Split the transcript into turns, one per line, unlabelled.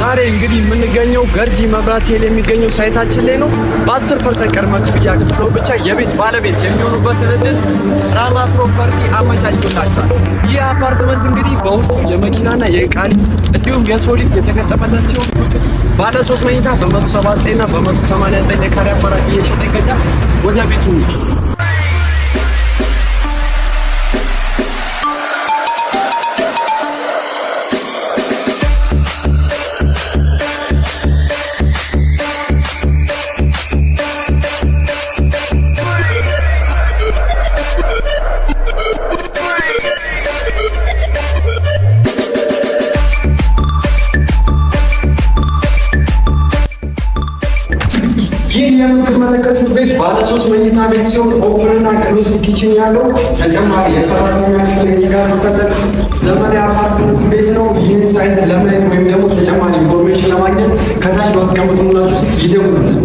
ዛሬ እንግዲህ የምንገኘው ገርጂ መብራት ኃይል የሚገኘው site ኣችን ላይ ነው። በ10% ቅድመ ክፍያ ከፍለው ብቻ የቤት ባለቤት የሚሆኑበትን እድል ራማ ፕሮፐርቲ አመቻችቶላቸዋል። ይህ አፓርትመንት እንግዲህ በውስጡ የመኪናና የዕቃ ሊፍት እንዲሁም የሰው ሊፍት የተገጠመለት ሲሆን ባለ 3 መኝታ በ179 እና በ189 የካሬ አማራጭ እየሸጠ ይገኛል። ወደ ቤቱ እንሂድ። ይህ የምትመለከቱት ቤት ባለ 3 መኝታ ቤት ሲሆን open እና closed kitchen ያለው፣ ተጨማሪ የሰራተኛ ክፍል የተካተተለት ዘመናዊ አፓርትመንት ቤት ነው። ይህን site ለማየት ወይም ደግሞ ተጨማሪ information ለማግኘት ከታች ባስቀምጥላችሁ ስልክ ይደውሉልን።